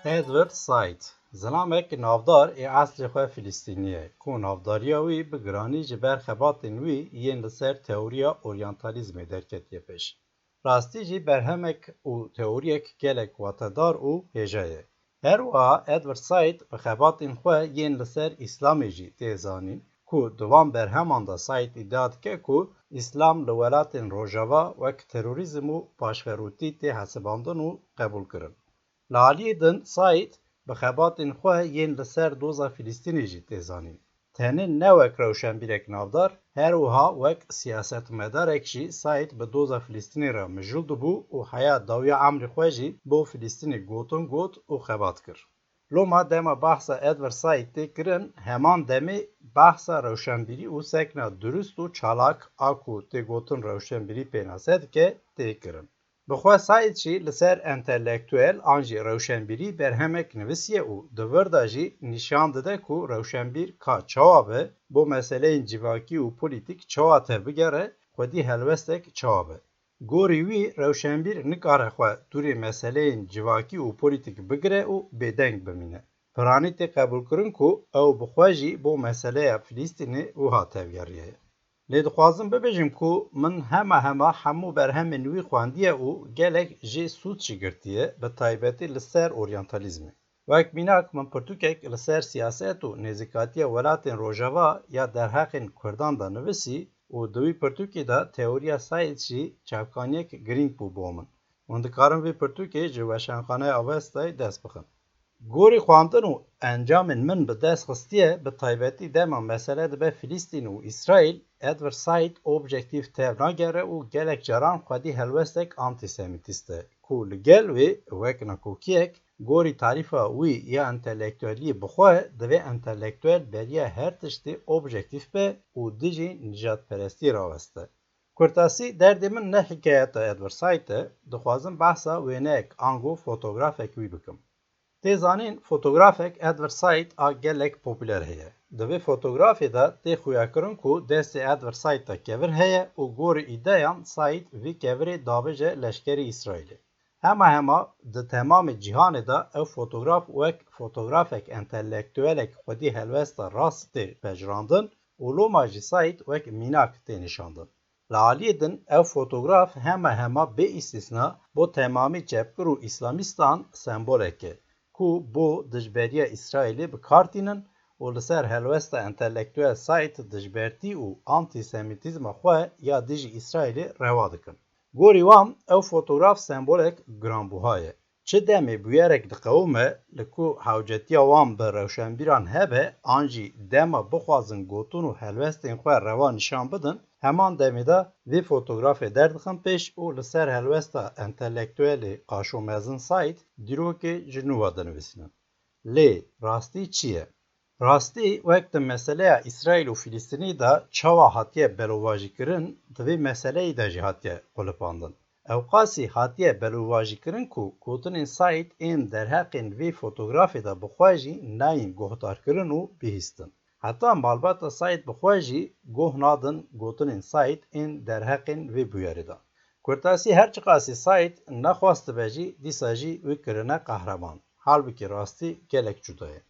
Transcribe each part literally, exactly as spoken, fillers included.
Edward Said, zilamek navdar ê eslê xwe Filistînî ye, ku navdariya wî bi giranî ji ber xebatên wî yên li ser teoriya oryantalîzmê derketiye pêş. Rastî jî berhemek û teoriyek gelek watedar û hêja ye. Her wiha Edward Said bi xebatên xwe yên li ser Îslamê jî tê zanîn, ku di wan berheman de Said îdia dike ku Îslam li welatên Rojava wek terorîzm û paşverûtî tê hesibandin û qebûlkirin. Li aliyê din Said bi xebatên xwe yên li ser doza Filistînê jî tê zanîn. Tenê ne wek rewşenbîrek navdar, her wiha wek siyasetmedarek jî Said bi doza Filistînê re mijûl dibû û heya dawiya emrê xwe jî bo Filistînê gotin got û xebat kir. Loma dema behsa Edward Said tê kirin, heman demê behsa rewşenbîrî û sekna durust û çalak a ku tê gotin rewşenbîrî pênase dike, tê kirin. Bi xwe Said jî li ser entelektuel an jî rewşenbîrî berhemek nivisiye û di vir de jî nîşan dide ku rewşenbîr ka çawa be, bo meseleyên civakî û polîtîk çawa tevbigere, xwedî helwestek çawa be. Gorî wî rewşenbîr nikare xwe dûrê meseleyên civakî û polîtîk bigire û bêdeng bimîne. Piranî tê qebûlkirin ku ew bi xwe jî bo meseleya Filistînê wiha tevgeriyaye. Lê dixwazim bibêjim ku min hema hema hemû berhemên wî xwendiye û gelek jê sûd jî girtiye, bi taybetî li ser oryantalîzmê. Wek mînak min pirtûkek li ser siyaset û nêzîkatiya welatên Rojava ya derheqên Kurdan de nivisî û di wî pirtûkê de teoriya Said jî çavkaniyek girîng bû bo min. Hûn dikarin vê pirtûkê ji Weşanxaneya Avestayê dest bixin. Gorî xwendin û encamên min bi dest xistiye, bi taybetî dema mesele dibe Filistîn û Îsraîl, Edward Said objektîf tev nagere û gelek caran xwedî helwestek antîsemîtîst e, ku li gel wê wek nakokiyek, gorî tarîfa wî ya entelektueliyê bi xwe, divê entelektuel beriya her tiştê objektîf be û dijî nijadperestiyê raweste. Kurtasî, derdê min ne hikayeta Edward Said e, dixwazim behsa wêneyek ango fotografek wî bikim. Tê zanîn, fotografek Edward Said a gelek popûler heye. Di vê fotografê de tê xuyakirin ku destê Edward Said de kevir heye û gorî îdeyan Said vî kevirê davêje leşkerê Îsraîlê. Hema hema di temamê cîhanê de ew fotograf wek fotografek entelektuelek xwedî helwesta rast tê pejirandin û loma jî Said wek mînak tê nîşandin. Li aliyê din ev fotograf hema hema bê îstîsna bo temamî çepgir û îslamîstan sembolek e, ku bo dijberiya Îsraîlê bi kar tînin û li ser helwesta entelektuel Said dijbertî û antîsemîtîzma xwe ya dijî Îsraîlê rewa dikin. Gorî wan ew fotograf sembolek giranbûha ye. Çi demê bûyerek diqewime, li ku hewcetiya wan bi rewşenbîran hebe, an jî dema bixwazin gotin û helwestên xwe rewa nîşan bidin, heman demê de vê fotografê derdixin pêş û li ser helwesta entelektuelê qaşo mezin Said dîrokê ji nû ve dinivîsînin. Lê rastî çi ye? Rastî, wek di meseleya Îsraîl û Filistînî de çawa hatiye belovajîkirin, di vê meseleyê de jî hatiye qulipandin. Ewqasî hatiye belovajîkirin ku gotinên Said ên derheqên vê fotografê de bi xwe jî nayên guhdarkirin û bihîstin. Heta malbata Said bi xwe jî guh nadin gotinên Said ên derheqên vê bûyerê de. Kurtasî, her çiqasî Said nexwastibe jî, dîsa jî wî kirine qehreman. Halbikî rastî gelek cuda ye.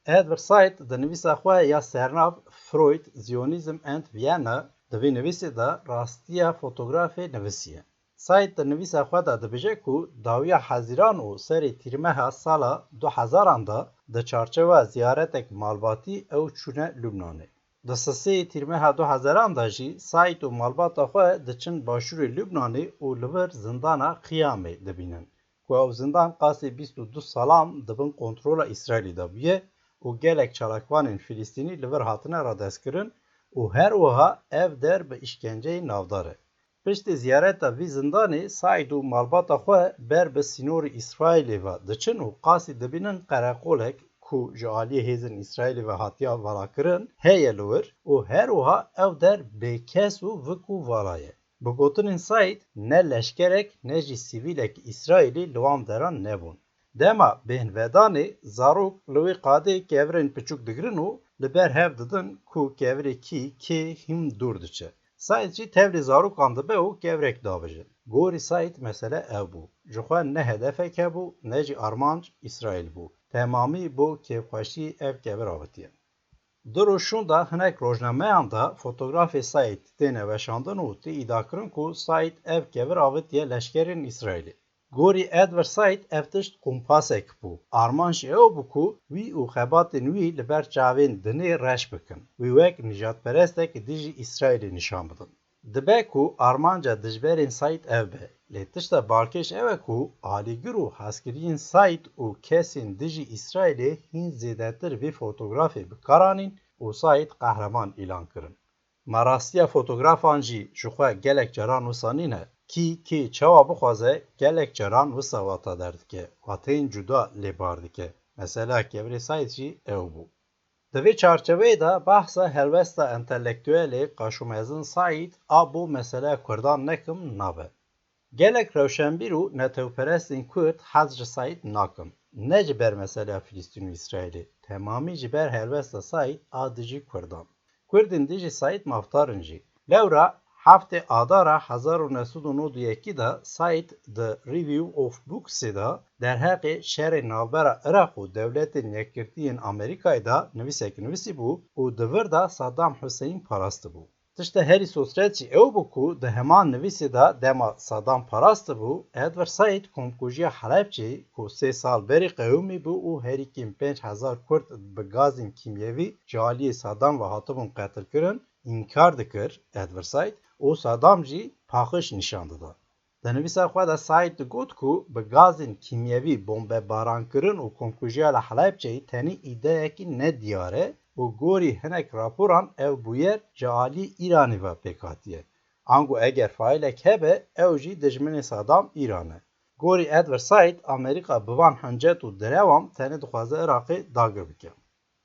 Edward Said di nivîsa xwe ya sernav Freud, Zionism and Vienna di vî nivîsê de rastiya fotografê nivisiye. Said di nivîsa xwe de dibêje ku dawiya Hezîran û serê tîrmeha sala du hezaran de di çarçewa ziyaretek malbatî ew çûne Lubnanê. Di sisê tîrmeha du hezaran de jî Said û malbata xwe diçin başûrê Lubnanê û li vir zindana Qiyamê dibînin, ku ew zindan qasî bîst û du salan di bin kontrola Îsraîlê de bûye û gelek çalakvanên Filistînî li vir hatine radestkirin û her wiha ev der bi îşkenceyê navdar e. Piştî ziyareta vî zindanê Saîd û malbata xwe ber bi sînorê Îsraîlê ve diçin û qasî dibînin qereqolek ku ji aliyê hêzên Îsraîlê ve hatiya valakirin heye li wir û her wiha ew der bêkes û vik û vala ye. Bi gotinên Saîd, ne leşkerek ne jî sivîlek Îsraîlî li wan deran nebûn. Dema bêhn vedanê, zarok li wê qadê kevirên piçûk digirin û li ber hev didin ku kevirê kî kê hîn dûr diçe. Saîd jî tevlî zarokan dibe û kevirek davêje. Gorî Saîd mesele ew bû. ji xwe ne hedefek hebû, ne jî armanc Îsraîl bû. Temamî bo kêfxweşî ev kevir avitiye. Di roj şûnda hinek rojnameyan de fotografê Said têne weşandin û tê îdiakirin ku Said ev kevir avitiye leşkerên Îsraîlê. Gorî Edward Said ev tişt kompasek bû. Armanc jî ew bû ku wî û xebatên wî li ber çavên dinê reş bikin. Wî wek nijadperestek dijî Îsraîlê nîşan bidin. Dibe ku armanca dijberên Saîd ev be, lê tişta balkêş ew e ku alîgir û hezkiriyên Saîd û kesên dijî Îsraîlê hîn zêdetir vê fotografê bi kar anîn û Saîd qehreman îlan kirin. Ma rastiya fotografan jî ji xwe gelek caran wisa nîne. Kî kê çawa bixwaze gelek caran wisa wata derdike, wateyên cuda lê bar dike. Mesela kevirê Saîd jî ew bû. Di vê çarçeveyê de behsa helwesta entelektuelê qaşûmezin Saîd a bo meseleya Kurdan nekim nabe. Gelek rewşenbîr û netewperestên Kurd hez ji Saîd nakin. Ne ji ber meseleya Filistîn û Îsraîlê, temamî ji ber helwesta Saîd a dijî Kurdan. Kurdên dijî Saîd mafdar in jî. Lewra heftê Adara hezar û neh sed û nod û yekî de Saîd di Review of Booksê de derheqê şerê navbera Iraq û Dewletên Yekgirtî yên Amerîkayê de nivîsek nivîsîbû û di vir de Saddam Hussein parastibû. Tişta herî sosret jî ew bû ku di heman nivîsê de dema Saddam parastibû, Edward Said komkujiya Helebçeyê ku sê sal berî qewimî bû û herî kêm pênc hezar Kurd bi gazên kîmyevî ji aliyê Saddam ve hatibûn qetilkirin, înkar dikir Edward Said û Saddam jî paqij nîşan dida. Di nivîsa xwe de Said digot ku bi gazên kîmyevî bombebarankirin û komkujiya li Helebçeyê tenê îdeyekî nediyar e û gorî hinek raporan ev bûyer ji alî Îranê ve pêk hatiye. Ango eger faîlek hebe, ew jî dijminê Saddam Îran e. Gorî Edward Said, Amerîka bi van hincet û direwan tenê dixwaze Iraqê dagir bike.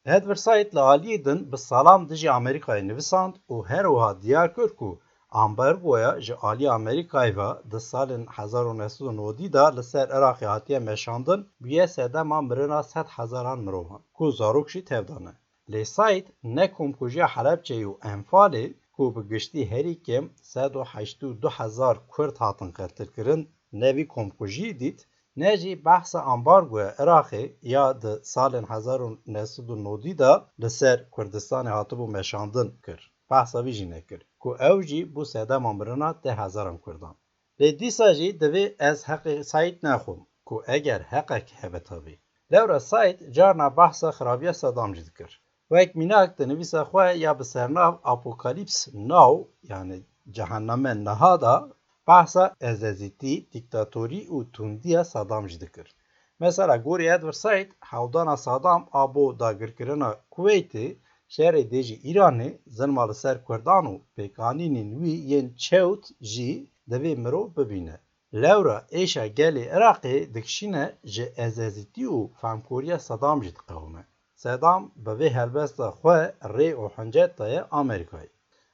Edward Said li aliyê din bi salan dijî Amerîkayê nivisand û her wiha diyar kir ku ambargoya ji alî Amerîkayê ve di salên hezar û neh sed û nodî de li ser Iraqê hatiye meşandin, bûye sedema mirina sed hezaran mirovan, ku zarok jî tevda ne. Lê Said ne komkujiya Helebçeyê û Enfalê, ku bi giştî herî kêm sed û heştê û du hezar Kurd hatin qetilkirin, ne vî komkujiyê dît, ne jî behsa ambargoya Iraqê ya di salên hezar û neh sed û nodî de li ser Kurdistanê hatibû meşandin kir. Behsa vî jî nekir ku ew jî bû sedema mirina deh hezaran Kurdan. Lê dîsa jî divê ez heqê Saîd nexwim ku eger heqek hebe tevî. Lewra Saîd carna behsa xirabiya Sedam jî dikir. Wek mînak di nivîsa xwe ya bi sernav Apocalypse Now, yani Cehenneme Niha de, behsa ezezîtî, dîktatorî û tundiya Saddam jî dikir. Mesela gorî Edward Said, hewldana Saddam a bo dagirkirina Kuweytê, şerê dijî Îranê, zilma li ser Kurdan û pêkanînên wî yên çewt jî divê mirov bibîne. Lewra êşa gelê Iraqê dikişîne ji ezezîtî û femkoriya Sedam jî diqewime. Sedam bi vê helbesta xwe rê û hincet daye Amerîkayê.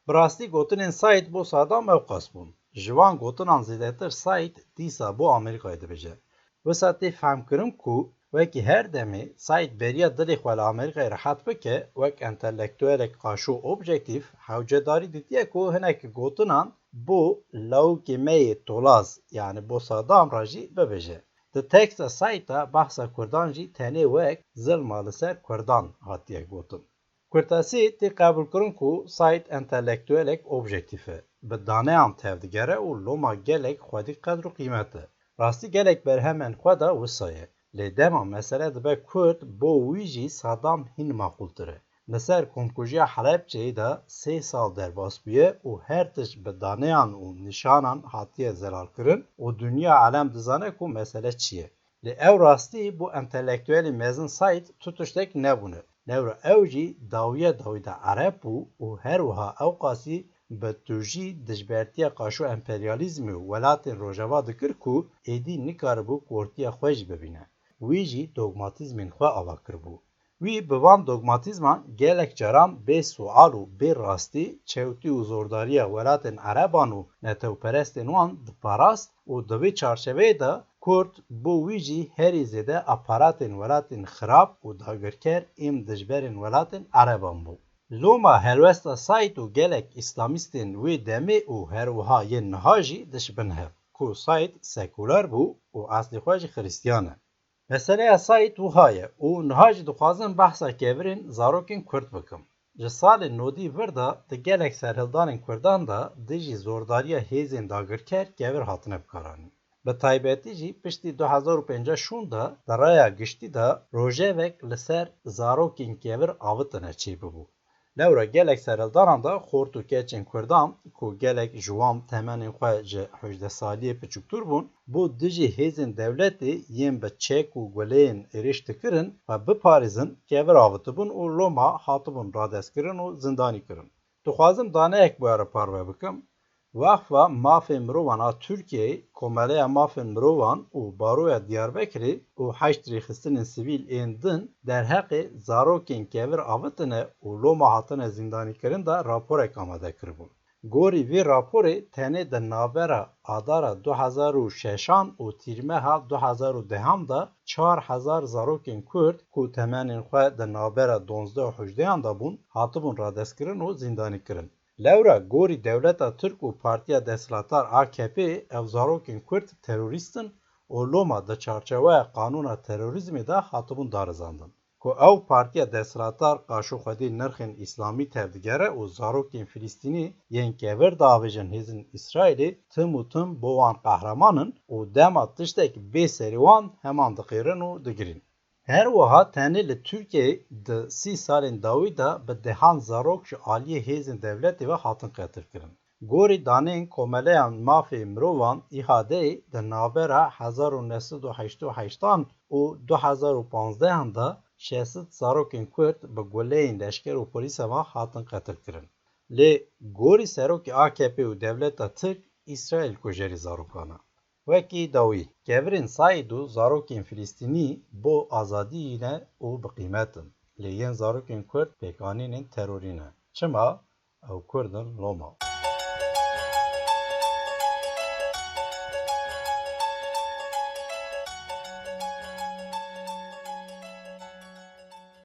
Bi rastî gotinên Said bo Sedam ewqas bûn. Ji van gotinan zêdetir Said dîsa bo Amerîkayê dibêje. Wisa tê fehmkirin ku wekî her demê Said beriya dilê xwe li Amerîkayê rehet bike, wek entelektuelek qaşo objektîf, hewcedarî ditiye ku hinek gotinan bo lawikê me yê tolaz, yani bo Saddam re jî bibêje. Di teksta Said de behsa Kurdan jî tenê wek zilma li ser Kurdan hatiye gotin. Kurtasî tê qebûlkirin ku Said entelektuelek objektîf e, bi daneyan tevdigere û loma gelek xwedî qedr û qîmet e. Rastî gelek berhemên xwe de wisa ye. Lê dema mesele dibe Kurd, bo wî jî Saddam hîn maqûltir e. Li ser komkujiya Helebçeyê de sê sal derbas bûye û her tişt bi daneyan û nîşanan hatiye zelalkirin û dinya alem dizane ku mesele çi ye. Lê ew rastî bo entelektuelê mezin Said tu tiştek nebûne. Lewra ew jî dawiya dawî de Ereb bû û her wiha ewqasî bi tûjî dijbertiya qaşo emperyalîzmê û welatên Rojava dikir ku êdî nikaribû kortiya xwe jî bibîne. Wî jî dogmatîzmên xwe ava kiribû. Wî bi van dogmatîzman gelek caran bê sual û bê rastî, çewtî û zordariya welatên Ereban û netewperestên wan diparast û di vê çarçeveyê de Kurd bo wî jî herî zêde aparatên welatên xirab û dagirker êm dijberên welatên Ereban bû. Loma helwesta Said û gelek îslamîstên wê demê û her wiha yên niha jî dişibin hev. ku Saîd sekuler bû û eslê xwe jî xiristiyan e. Meseleya Saîd wiha ye û niha jî dixwazim behsa kevirên zarokên Kurd bikim. Ji salên nodî vir de di gelek serhildanên Kurdan de dijî zordariya hêzên dagirker kevir hatine bikaranîn. Bi taybetî jî piştî du hezar û pêncî şûn de di raya giştî de rojevek li ser zarokên kevir avitine çêbibû. Lewra gelek serhildanan de xort û keçên Kurdan ku gelek ji wan temenên xwe ji hejdeh saliyê piçûktir bûn, bo dijî hêzên dewletê yên bi çek û guleyên êrîş dikirin xwe biparêzin, kevir avitibûn û loma hatibûn radestkirin û zindanî kirin. Dixwazim daneyek bi we re parve bikim. Wexfa Mafê Mirovan a Tirkiyeyê, Komeleya Mafên Mirovan û Baroya Diyarbekirê û Heşt Rêxistinên Sivîl ên din derheqê zarokên kevir avitine û loma hatine zîndanîkirin de raporek amade kiribûn. Gorî vê raporê tenê di navbera Adara du hezar û şeşan û Tîrmeha du hezar û dehan de çar hezar zarokên Kurd ku temenên xwe di navbera duwazdeh û hejdehan de bûn, hatibûn radestkirin û zîndanîkirin. Lewra gorî dewleta Tirk û partiya desthilatdar A K P ev zarokên Kurd terorîst in û loma di çarçeweya qanûna terorîzmê de hatibûn darizandin. Ku ew partiya desthilatdar qaşo xwedî nirxên îslamî tevdigere û zarokên Filistînî yên kevir diavêjin hêzên Îsraîlê, tim û tim bo wan qehreman in û dema tiştek bê serê wan heman diqêrin û digirîn. Her wiha tenê li Tirkiyeyê di sî salên dawî de bi dehan zarok ji aliyê hêzên dewletê ve hatin qetilkirin. Gorî daneyên Komeleya Mafê Mirovan, İHA'yê, di navbera hezar û neh sed û heştê û heştan û du hezar û panzdehan de şeş sed zarokên Kurd bi guleyên leşker û polîsa ve hatin qetilkirin. Lê gorî serokê A K P û dewleta Tirk, Îsraîl kujerê zarokan e. Wekî dawî, kevirên Saîd û zarokên Filistînî bo azadiyê ne û bi qîmet in. Lê yên zarokên Kurd pêkanînên terorî ne. Çima? Ew Kurd in loma.